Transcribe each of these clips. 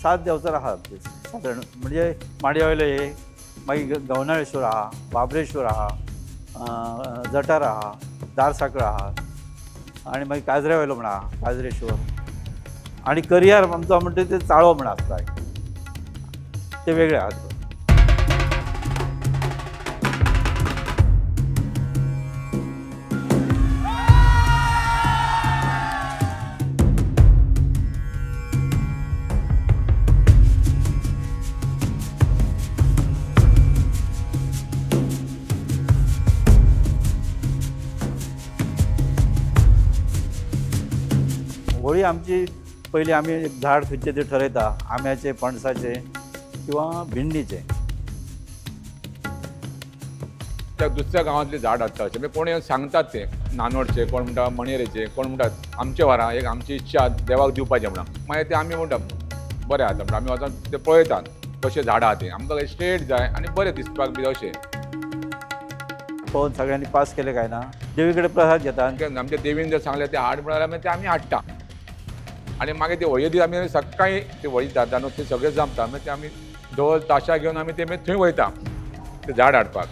7 देवचार आहात सादारण, म्हणजे माडया वयलो एक, मागीर गवनाळेश्वर आहा, बाबरेश्वर आहा, जटार आहा, दारसाकळ आहा, आनी मागीर काजऱ्या वयलो म्हण आहा काजरेश्वर, आनी करियार आमचो म्हणटा ते चाळो म्हण आसता, ते वेगळे आहात. होळी आमची पयलीं आमी एक झाड खंयचें तें ठरयता, आंब्याचें, पणसाचें किंवा भिंडीचें. त्या दुसऱ्या गांवांतलें झाड हाडटा अशें म्हणजे कोण येवन सांगतात ते नानोडचे, कोण म्हणटा मणेरेचे, कोण म्हणटात आमचे वारा एक आमची इच्छा देवाक दिवपाचें म्हणून. मागीर ते आमी म्हणटा बरें आसा म्हणटा, आमी वचोन ते पळयतात कशें झाडां आहा तें, आमकां स्ट्रेट जाय आनी बरें दिसपाक बी अशें. पळोवन सगळ्यांनी पास केलें काय ना देवी कडेन प्रसाद घेता. आमच्या देवीन जर सांगलें ते हाड म्हळ्यार मागीर ते आमी हाडटा, आनी मागीर ते होळये दीस आमी सकाळीं ते होळी जाता न्हू ते सगळें जमता, मागीर ते आमी ढोल ताशा घेवन आमी ते मागीर थंय वयता ते झाड हाडपाक.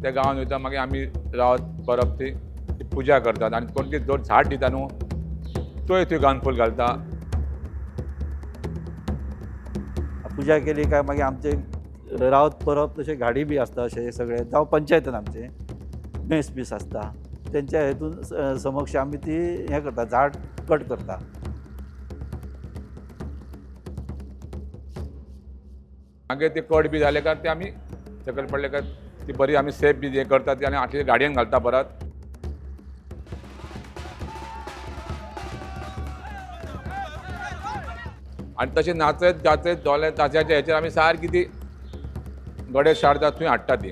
त्या गांवांत वयता, मागीर आमी रावत परब ती पुजा करतात, आनी कोण ती जो झाड दिता न्हू तोय थंय गानफूल घालता. पुजा केली काय मागीर आमचे रावत परब तशें घाडी बी आसता, अशें सगळें जावं पंचायतीन आमचें मेस बीस आसता, तेंच्या हेतून समक्ष आमी ती हें करता, झाड कट करता. मागीर ते कट बी जाले काय ते आमी सकयल पडले काय ती बरी आमी सेफ बी हें करता ती, आनी आटली गाडयेन घालता परत. आनी तशें नाचत गाचत दोले ताच्याच्या हेचेर आमी सारकी ती गडे शारदा थंय हाडटा ती.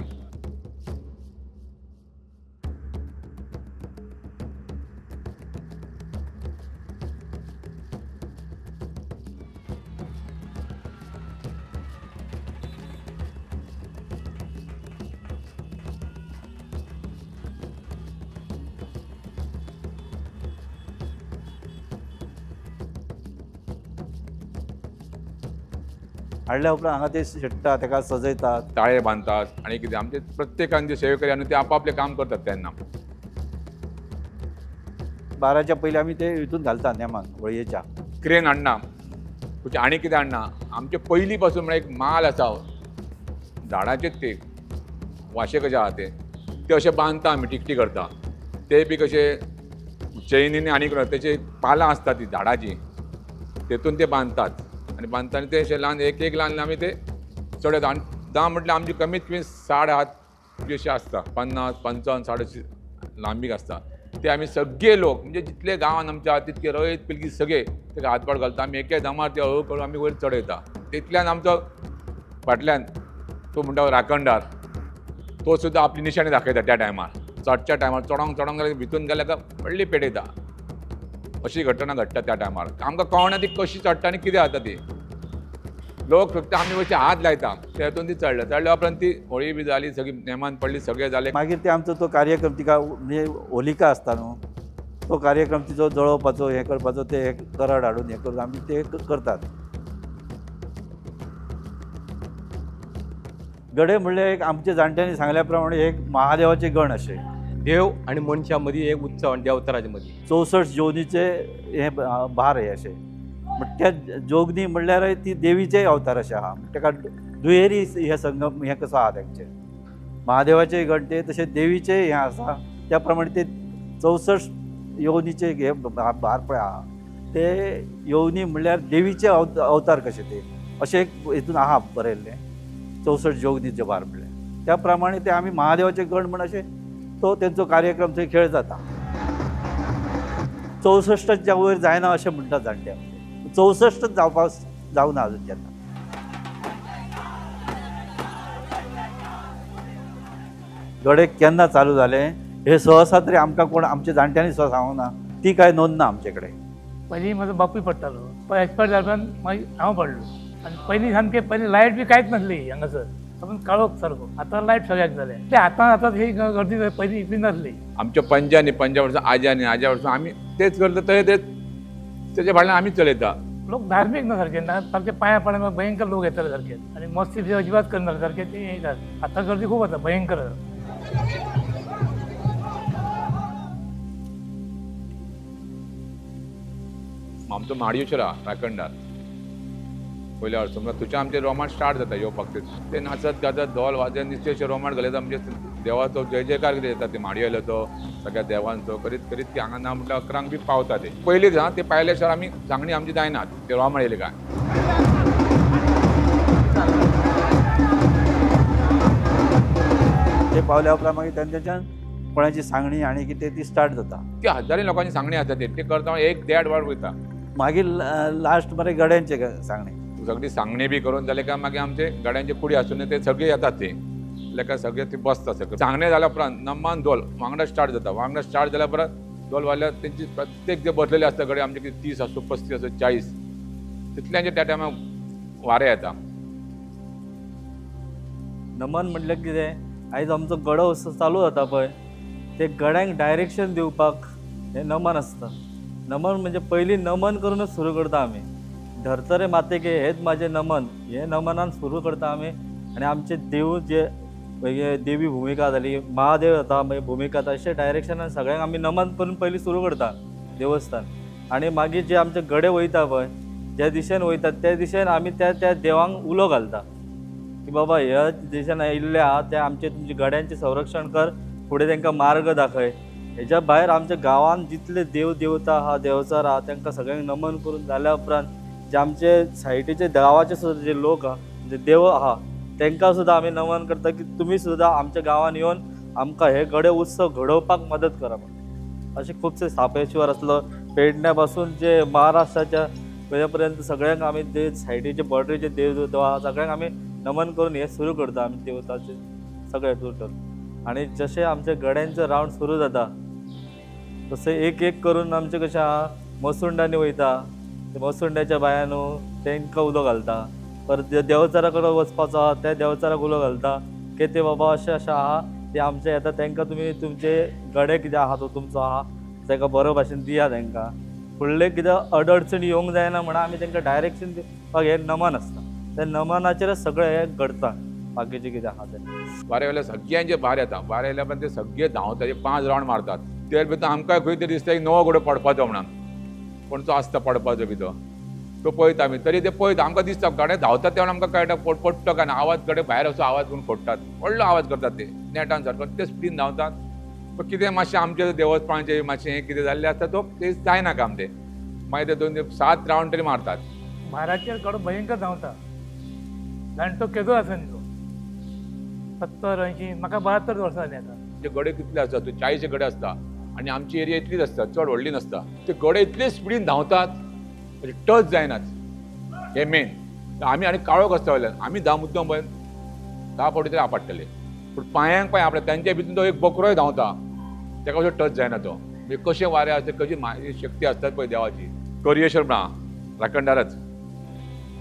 हाडल्या उपरांत हांगा ते शेट्टा, ताका सजयतात, ताळे बांदतात, आनी कितें आमचे प्रत्येकान जे सेवेकरी आनी ते आपापलें काम करतात. तेन्ना 12च्या पयलीं आमी ते हितून घालता नेमान होळयेच्या. क्रेन हाडना, आनी कितें हाडना, आमचे पयलीं पासून म्हळ्यार एक माल आसा झाडाचेच ते वाशे कशे आहा ते ते अशे बांदता आमी, टिकटी करता ते बी कशे चेनीनी आनी तेचे पालां आसता ती झाडाची, तेतून ते बांदतात. आनी बांदतना ते अशें ल्हान एक एक ल्हान आमी ते चडयता. आनी धा म्हटल्यार आमची कमीत कमी 7.5 हात अशें आसता, 50, 55, 60 अशी लांबीक आसता. ते आमी सगळे लोक म्हणजे जितले गांवांत आमच्या आहा तितके रयत पिलगी सगळे ताका हातपाट घालता आमी, एके दमार ते हळू हळू आमी वयर चडयता. तितल्यान आमचो फाटल्यान तो म्हणटा राखणदार, तो सुद्दां आपली निशाणी दाखयता त्या टायमार. चडच्या टायमार चडोंक चडोंक जाल्यार भितून गेल्यार व्हडली पेटयता, अशी घटना घडटा त्या टायमार. आमकां कळना ती कशी चडटा आनी कितें जाता ती. लोक फक्त आमी वयचे हात लायता तेतून ती चडल्या, चडल्या उपरांत ती होळी बी जाली, सगळी नेमान पडली, सगळें जालें. मागीर ते आमचो तो कार्यक्रम तिका म्हणजे होलिका आसता न्हू तो कार्यक्रम तिचो जळोवपाचो हें करपाचो, ते करड हाडून हें करून आमी ते करतात. गडे म्हणल्यार एक आमच्या जाणट्यांनी सांगल्या प्रमाणे एक महादेवाचे गण अशे देव आनी मनशां मदीं एक उत्सव आनी देवतराचे मदीं 64 जोगनीचे हे भार हे अशे, त्या जोगनी म्हणल्यार ती देवीचे अवतार अशे आहा, ताका दुहेरी हे संगम हे कसो आहा तेंचे, महादेवाचे गण ते तशें देवीचे हें आसा, त्या प्रमाणे ते 64 योनीचे हे भार पळय आहा ते योनी म्हणल्यार देवीचे अवतार कशे ते अशें एक हितून आहा बरयल्लें 64 जोगनीचे भार म्हणल्यार, त्या प्रमाणे ते आमी महादेवाचे गण म्हण अशें तो तेंचो कार्यक्रम थंय खेळ जाता. 64च्या वयर जायना अशें म्हणटा जाणटे, 64 जावपाक जावना अजून केन्ना. गडे केन्ना चालू जालें हे सहसा तरी आमकां कोण आमच्या जाणट्यांनी सुद्दां सांगूंक ना, ती काय नोंद ना आमचे कडेन. पयलीं म्हजो बापूय पडटालो, पळय एक्सपायर जाल्या उपरांत मागीर हांव पडलो. आनी पयलीं सामकें पयलीं लायट बी कांयच नासली हांगासर, सामको काळोख सारको. आतां लायट सगळ्याक जाले ते आतां आतां ही गर्दी पयलीं इतली नासली. आमच्या पंजानी 5 वर्सां आज्यानी आज्या वर्सां आमी तेच करता, तशें तेच तेच्या फाटल्यान आमी चलयता. लोक धार्मीक ना सारके, ना सारके पांया पडल्या भयंकर लोक येताले सारके आनी मस्ती बी अजिबात करना सारके ते येतात. आतां गर्दी खूब आसा भयंकर. आमचो माडयेश्वर आहा राखणदार पयल्या वर्सा म्हणल्यार थंयच्यान आमचे रोमाण स्टार्ट जाता येवपाक. ते नाचत गाजत धोल वाजत नुस्तें अशें रोमाण घालयता. आमचे देवाचो जय जयकार कितें येता ते माडयेल्याचो सगळ्या देवांचो करीत करीत ती हांगा ना म्हटल्यार 11 बी पावता. ते पयलींच हा ते पायल्या शिवाय आमी सांगणी आमची जायना ते रोमाण येयले काय. ते पावल्या उपरांत मागीर तेंच्यान कोणाची सांगणी आनी कितें ती स्टार्ट जाता. ती हजारांनी लोकांची सांगणी आसता ते करता 1-1.5 वर वयता. मागीर लास्ट मरे गड्यांचे सांगणे सगळी सांगणी बी करून जाले काय मागीर आमचे गड्यांचे कुडी आसून ते सगळे येतात ते लेका सगळे ते बसता. सगळे सांगणे जाल्या उपरांत नम्मान धोल वांगडा स्टार्ट जाता. वांगडा स्टार्ट जाल्या उपरांत धोल वाजल्यार तेंची प्रत्येक जे बसलेले आसता गडे आमचे कितें 30 आसूं 35 आसूं 40 तितल्यांचे त्या टायमार वारें येता. नमन म्हटल्यार कितें, आयज आमचो गडो उत्सव चालू जाता पळय ते गड्यांक डायरेक्शन दिवपाक हें नमन आसता. नमन म्हणजे पयलीं नमन करूनच सुरू करता आमी. धर्तरे मातेके हेच म्हाजें नमन, हे नमनान सुरू करता आमी. आनी आमचे देव जे मागीर देवी भुमिका जाली, महादेव जाता, मागीर भुमिका जाता, अशें डायरेक्शनान सगळ्यांक आमी नमन करून पयलीं सुरू करता देवस्थान. आनी मागीर जे आमचे गडे वयता पळय ज्या दिशेन वयतात त्या दिशेन आमी त्या त्या देवांक उलो घालता की बाबा ह्या दिशेन आयिल्ले आहा ते आमचे तुमचे गड्यांचें संरक्षण कर, फुडें तांकां मार्ग दाखय. हेज्या भायर आमच्या गांवांत जितले देव देवता आहा देवचार आहा तांकां सगळ्यांक नमन करून जाल्या उपरांत जे आमचे सायटीचे गांवाचे सुद्दां जे लोक आहा जे देव आहा तांकां सुद्दां आमी नमन करता की तुमी सुद्दां आमच्या गांवांत येवन आमकां हे गडे उत्सव घडोवपाक मदत करा म्हणून. अशे खुबशे सापेश्वर आसलो पेडण्या पासून जे महाराष्ट्राच्या पर्यंत सगळ्यांक आमी ते सायटीचे बॉर्डरीचे देव देवता आहा सगळ्यांक आमी नमन करून हे सुरू करता आमी देवताचे सगळे टोटल. आनी जशें आमच्या गड्यांचो रावंड सुरू जाता तशें एक एक करून आमचें कशें आहा मसुंडांनी वयता, मसुंड्याच्या बायानू तांकां उलो घालता, परत देवचारा कडेन वचपाचो आहा त्या देवचाराक उलो घालता की ते बाबा अशें अशें आहा ते आमचे येता तांकां तुमी तुमचे गडे कितें आहा तो तुमचो आहा ताका बरो भाशेन दिया तांकां, फुडले कितें अडअडचणी येवंक जायना म्हणून आमी तांकां डायरेक्शन दिवपाक हें नमन आसता. त्या नमनाचेरच सगळें हें घडता बाकीचें कितें आहा तें. वारें वेल्यार सगळ्यांचे भार येता. वारें येयल्या उपरांत ते सगळे धांवता, 5 रावंड मारतात. ते भितर आमकां खंय तरी दिसता एक नवो गडो पडपाचो म्हणून कोणचो आसता पडपाचो बी तो पळयता आमी. तरी ते पळयता आमकां दिसता गडे धांवतात तेन्ना आमकां कळटा पडटा काय ना. आवाज गडे भायर असो आवाज करून फोडटात, व्हडलो आवाज करतात ते नेटान सारको ते स्पिडीन धांवतात. पण कितें मातशें आमचें देवस्थानाचें मातशें हें कितें जाल्लें आसता तो ते जायना काम ते मागीर ते 2 7 रावंड तरी मारतात. भाराचेर गडो भयंकर धांवता, जाणटो केदो आसा न्ही तो 70 80 म्हाका 72 वर्सां जालीं आतां. ते गडे कितले आसता तो 40 गडे आसता आनी आमची एरिया इतलीच आसता, चड व्हडली नासता. ते गडे इतले स्पिडीन धांवतात टच जायनात हे मेन. आमी आनी काळोख आसता वयल्यान आमी 10 मुद्दम पळय 10 फावटी तरी आपडटले पूण पांयांक पांय आपल्या तांच्या भितर तो एक बकरोय धांवता ताका असो टच जायना तो. म्हणजे कशें वारें आसता कशी शक्ती आसतात पळय देवाची. करयेश्वर म्हणा राखणदारच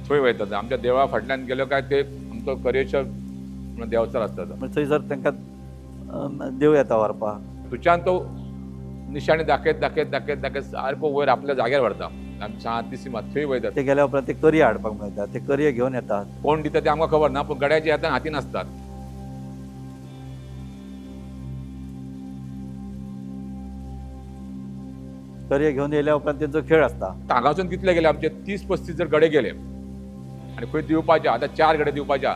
थंय वयतात आमच्या देवळा फाटल्यान गेलो काय ते आमचो करयेश्वर म्हणून देवचार आसता. थंयसर तांकां देव येता व्हरपाक थंयच्यान तो निशाणी दाखयत दाखयत दाखयत दाखयत सारको वयर आपल्या जाग्यार व्हरता. शांती मात थंय वयतात. ते गेल्या उपरांत ते करये हाडपाक मेळटा, ते करये घेवन येतात. कोण दिता ते आमकां खबर ना पूण गड्याचे येता हातीन आसतात. करये घेवन येयल्या उपरांत तेंचो खेळ आसता. हांगासून कितले गेले आमचे 30-35 जर गडे गेले आनी खंय दिवपाचे आतां 4 गडे दिवपाचे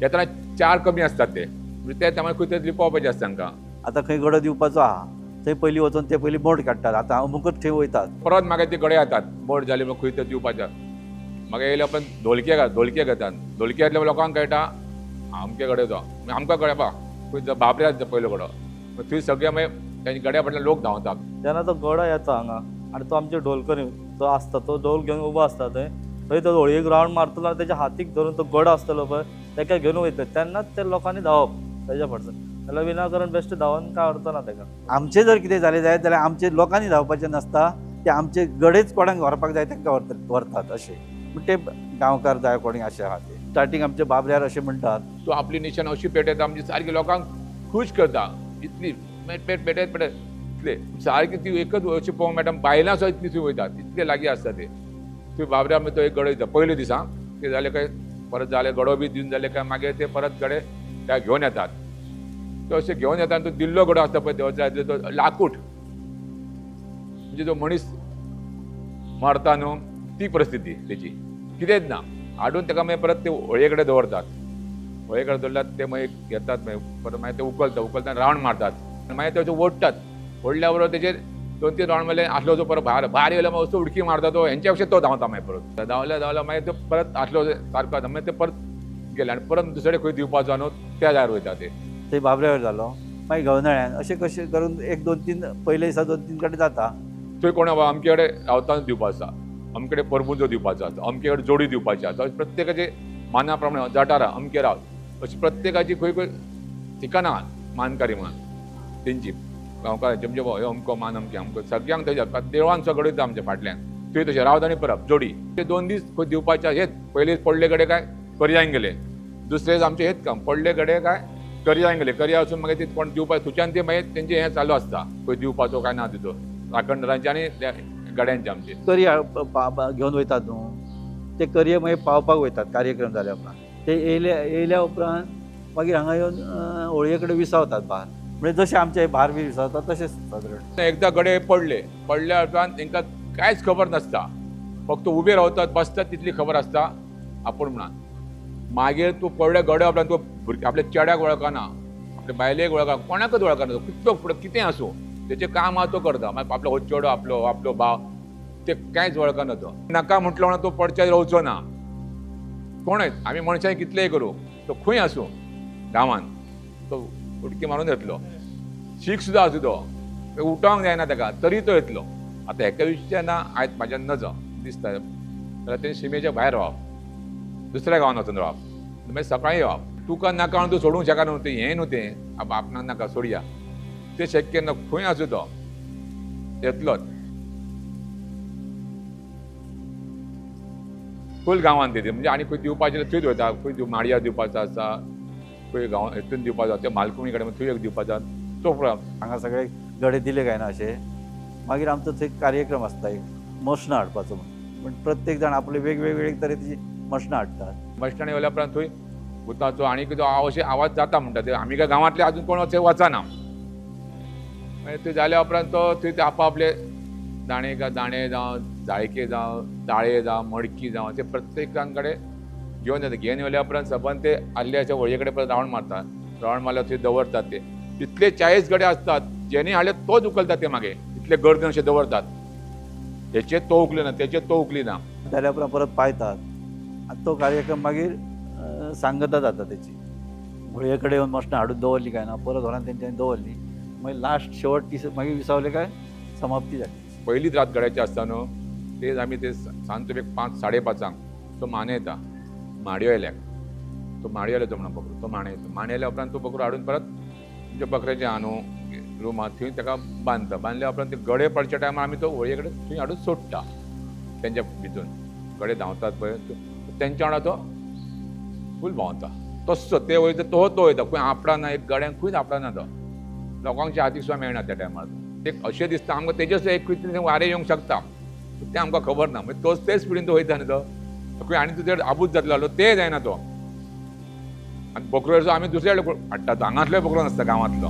येतना 4 कमी आसतात ते म्हणजे ते त्यामुळे खंय तरी लिपोवपाचे आसता तांकां. आतां खंय गडो दिवपाचो आहा थंय पयलीं वचून ते पयलीं बोट काडटात, आतां अमुकच थंय वयतात. परत मागीर ते गडे येतात बोट जाली मग खंय तर दिवपाचे. मागीर येयले उपरांत धोलके धोलके घेतात. धोलके लोकांक कळटा आमचे गडे तो आमकां कळटा पा खंय बाबरे आसता पयलो गडो थंय सगळे मागीर तांच्या गड्या फाटल्यान लोक धांवतात. जेन्ना तो गडो येता हांगा आनी तो आमचे ढोलकरी जो आसता तो ढोल घेवन उबो आसता थंय थंय तो होळयेक रावंड मारतलो आनी तेच्या हातीक धरून तो गडो आसतलो पळय ताका घेवन वयता तेन्नाच ते लोकांनी धांवप ताच्या फाटसून. जाल्यार विनाकारण बेश्ट धांवन काय अर्थ ना ताका. आमचें जर कितें जालें जायत जाल्यार आमचे लोकांनी धांवपाचें नासता, ते आमचे गडेच कोणाक व्हरपाक जाय तांकां व्हरतात अशें. पूण ते गांवकार जाय कोणी अशें आहा ते. स्टार्टींग आमच्या बाबऱ्यार अशें म्हणटात, तो आपली निशाण अशी पेटयता म्हणजे सारकी लोकांक खूश करता, इतली पेट पेटयत पेटयत इतले सारकी ती एकच अशी पळोवंक मेळटा, बायलां सुद्दां इतली थंय वयतात, इतले लागीं आसता ते. थंय बाबऱ्यार मागीर तो एक गडो दिता पयले दिसा, ते जाले काय परत जाले गडो बी दिवन जाले काय मागीर ते परत गडे त्या घेवन येतात. तो अशें घेवन येता आनी तो दिल्लो गडो आसता पळय देवाच्या तो लाकूट, म्हणजे जो मनीस मारता न्हू ती परिस्थिती तेची, कितेंच ना हाडून ताका मागीर परत ते होळये कडेन दवरतात. होळये कडेन दवरल्यार ते मागीर घेतात, मागीर परत मागीर ते उखलता, उखलता रावंड मारतात आनी मागीर ते ओडटात. ओडल्या बरोबर तेजेर 2-3 रावंड मारले आसलो तो परत भायर भायर येयलो मागीर असो उडकी मारता तो, हेंच्या पेक्षा तो धांवता मागीर परत धांवल्या धांवल्या मागीर तो परत आसलो सारको जाता, मागीर ते परत गेले आनी परत दुसरे खंय दिवपाचो न्हू त्या जाग्यार वयता ते. थंय बाबऱ्यावर जालो, मागीर गवनाळ्यान अशें कशें करून 1 2 3 पयले दिसा 2-3 कडेन जाता. थंय कोण अमके कडेन रावतान दिवपाचो आसा, अमके कडेन परबुंजो दिवपाचो आसा, अमके कडेन जोडी दिवपाची आसा, प्रत्येकाचे माना प्रमाणे जटारा अमके रावत अशी प्रत्येकाची खंय खंय ठिकाणां आहात मानकारी म्हणून तेंची गांवकारांचे, म्हणजे हो अमको मान अमके अमको सगळ्यांक थंय जाता. देवळान सगळें घडयता आमच्या फाटल्यान थंय तशें रावत आनी परब जोडी ते 2 दीस खंय दिवपाचे हेच. पयले पडले कडेन काय करयांक गेले, दुसरे आमचे हेच काम पडले कडेन काय करयांक गेले, करया वचून मागीर ते कोण दिवपाक थंयच्यान ते मागीर तेंचें हें चालू आसता खंय दिवपाचो काय ना तिचो राखणदारांचे आनी गड्यांचे आमचे. करया घेवन वयतात न्हू ते करये मागीर पावपाक वयतात कार्यक्रम जाल्या उपरांत, ते येयल्या उपरांत मागीर हांगा येवन होळये कडेन विसावतात भार, म्हणजे जशें आमचे भार बी विसावतात तशेंच सादारण. एकदां गडे पडले, पडल्या उपरांत तांकां कांयच खबर नासता, फक्त उबे रावतात बसतात तितली खबर आसता आपूण म्हणून. मागीर तूं पडले गडे उपरांत तूं भुरगे आपल्या चेड्याक वळखना, आपल्या बायलेक वळखना, कोणाकच वळखना, तो कितलो फुडें कितें आसूं तेचें काम आहा तो करता, मागीर आपलो हो चेडो आपलो आपलो भाव ते कांयच वळखना तो. नाका म्हटलो म्हणून तो पडच्या रावचो ना कोणच, आमी मनशां कितलेय करूं तो खंय आसूं गांवान तो उडकी मारून येतलो, शीक सुद्दां आसूं तो उठोंक जायना ताका तरी तो येतलो. आतां हेका विशय ना आयज म्हाज्यान नजो दिसता जाल्यार तें शिमेच्या भायर रावप, दुसऱ्या गांवान वचून रावप, मागीर सकाळीं येवप, तुका नाका म्हणून तूं सोडूंक शकना न्हू तें, हें न्हू तें आपणाक नाका सोडया, तें शक्य ना, खंय आसूं तो येतलोच. फूल गांवान ते म्हणजे आनी खंय दिवपाचें थंयच वयता, खंय माडयार दिवपाचो आसा, खंय गांव हितून दिवपाचो आसा, ते मालकुणी कडेन थंय एक दिवपाचो आसा तो प्रोग्राम. हांगा सगळे गडे दिले काय ना अशें मागीर आमचो थंय कार्यक्रम आसता एक मशणां हाडपाचो म्हण, प्रत्येक जाण आपले वेगवेगळे तरेची मशणां हाडटात. मशणां येयल्या उपरांत थंय भुताचो आनी कितें अशें आवाज जाता म्हणटा ते, आमी काय गांवांतले आजून कोण थंय वचना. मागीर थंय जाल्या उपरांत तो थंय ते आपआपले दाणे दाणे जावं जाळके जावं ताळे जावं मडकी जावं ते प्रत्येकां कडेन घेवन येता. घेवन येयल्या उपरांत सबंद ते आदल्या अशा होळये कडेन परत रावंड मारतात, रावंड मारल्यार थंय दवरतात ते तितले 40 गडे आसतात, जेणे हाडले तोच उखलतात ते मागीर इतले गर्देन अशें दवरतात, हेचे तो उखली ना तेचे तो उखली ना. जाल्या उपरांत परत पायतात आनी तो कार्यक्रम मागीर सांगता जाता तेची. होळये कडेन येवन मशणां हाडून दवरली काय ना परत घरान तेंच्यांनी दवरली, मागीर लास्ट शेवट ती मागीर विसावले काय समाप्ती जाली. पयलीच रात गड्याची आसता न्हू तेच आमी ते सांजचो एक 5 साडे 5 तो माने येता माडयो आयल्याक, तो माडयो आयलो तो म्हणून बकरो तो माणे येता, माणे आयल्या उपरांत तो बकरो हाडून परत तुमच्या बकऱ्याचें आहा न्हू रुमांत थंय ताका बांदता. बांदल्या उपरांत ते गडे पडच्या टायमार आमी तो होळये कडेन थंय हाडून सोडटा, तेंच्या भितून गडे धांवतात पळय तेंच्या वांगडा तो फूल भोंवता तस्सो ते वयता तो तो वयता, खंय आपणाना एक गड्यांक खंयच आपणाना तो, लोकांच्या हातीक सुद्दां मेळना त्या टायमार. ते अशें दिसता आमकां तेजेच एक खंय वारें येवंक शकता तें आमकां खबर ना, मागीर तोच तेच स्पिडीन तो वयता न्ही तो खंय आनी तुजेर आबूज जातलो जाल्यार ते जायना तो. आनी बकरो आमी दुसऱ्या हाडटा, हांगासलो बकरो नासता गांवांतलो.